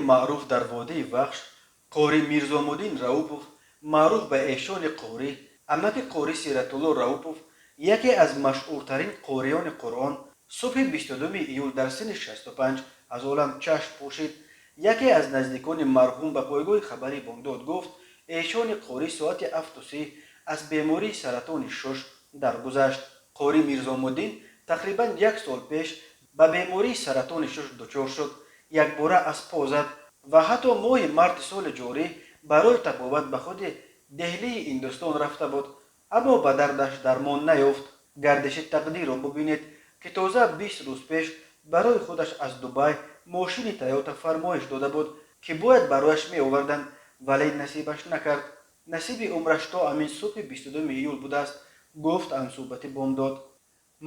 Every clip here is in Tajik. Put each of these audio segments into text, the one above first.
Маъруф дар водии Вахш, қори Мирзомуддин Раупов, маъруф ба Эшони Қорӣ, амаки қори Сиратулло Раупов, яке аз машҳуртарин қориёни Қуръон, субҳи 22 июл дар синни 65 аз олам чашм пӯшид. Яке аз наздикони марҳум ба пойгоҳи хабарии Бомдод гуфт, Эшони Қорӣ соати 7:30 аз бемории саратони шуш даргузашт. Қори Мирзомуддин тақрибан як сол пеш ба бемории саратони шуш дучор шуд, якбора аз по зад ва ҳатто моҳи марти соли ҷорӣ барои табобат ба худи Деҳлии Ҳиндустон рафта буд, аммо ба дардаш дармон наёфт. Гардиши тақдирро бубинед, ки тоза 20 рӯз пеш барои худаш аз Дубай мошини Тойота фармоиш дода буд, ки бояд барояш меоварданд, вале насибаш накард. Насиби умраш то ҳамин субҳи 22 июл будааст, гуфт ҳамсӯҳбати Бомдод.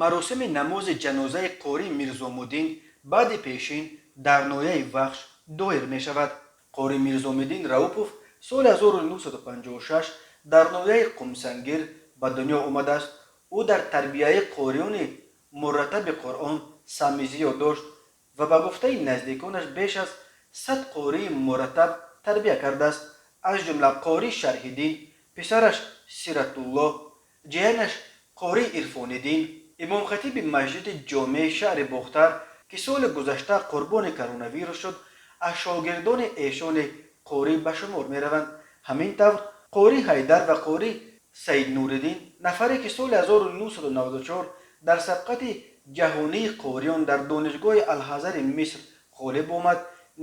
Маросими намози ҷанозаи қори Мирзомуддин баъди пешин дар ноҳияи Вахш доир мешавад. Қори Мирзомиддин Раупов соли 1956 дар ноҳияи Қумсангир ба дунё омадааст. Ӯ дар тарбияи қориёни мураттаби Қуръон саҳми зиёд дошт ва ба гуфтаи наздиконаш беш аз 100 қории мураттаб тарбия кардааст, аз ҷумла қори Шарҳиддин, писараш Сиратулло, ҷиянаш қори Ирфониддин, имомхатиби масҷиди ҷомеи шаҳри Бохтар, ки соли гузашта қурбони коронавирус шуд, аз шогирдони Эшони Қорӣ ба шумор мераванд. Ҳамин тавр, қори Ҳайдар ва қори Саиднуриддин, нафаре ки соли 1994 дар сабқати ҷаҳонии қориён дар донишгоҳи Алҳазари Миср ғолиб омад,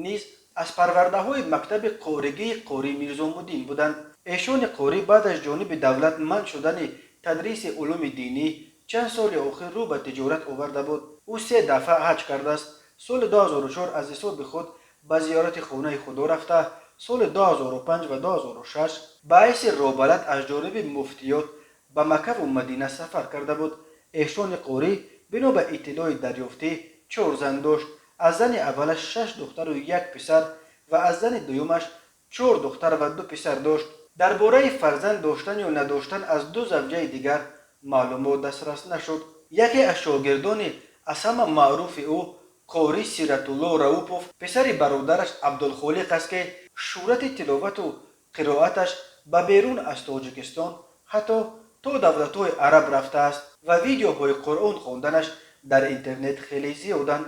низ аз парвардаҳои мактаби қоригии қори Мирзомуддин буданд. Эшони Қорӣ баъд аз ҷониби давлат манъ шудани тадриси улуми динӣ чанд соли охир рӯ ба тиҷорат оварда буд. Ӯ се дафъа ҳаҷ кардааст. Соли 2004 аз ҳисоби худ ба зиёрати хонаи Худо рафта, соли 2005 ва 2006 ба ҳайси роҳбалад аз ҷониби муфтиёт ба Маккаву Мадина сафар карда буд. Эшони Қорӣ, бино ба иттилои дарёфтӣ, чор зан дошт. Аз зани аввалаш шаш духтару як писар ва аз зани дуюмаш чор духтар ва ду писар дошт. Дар бораи фарзанд доштан ё надоштан аз ду завҷаи дигар маълумот дастрас нашуд. Яке аз шогирдони аз ҳама маъруфи ӯ қори Сиратулло Раупов, писари бародараш Абдулхолиқ аст, ки шӯҳрати тиловату қироаташ ба берун аз Тоҷикистон, ҳатто то давлатҳои араб рафтааст ва видеоҳои Қуръон хонданаш дар интернет хеле зиёданд.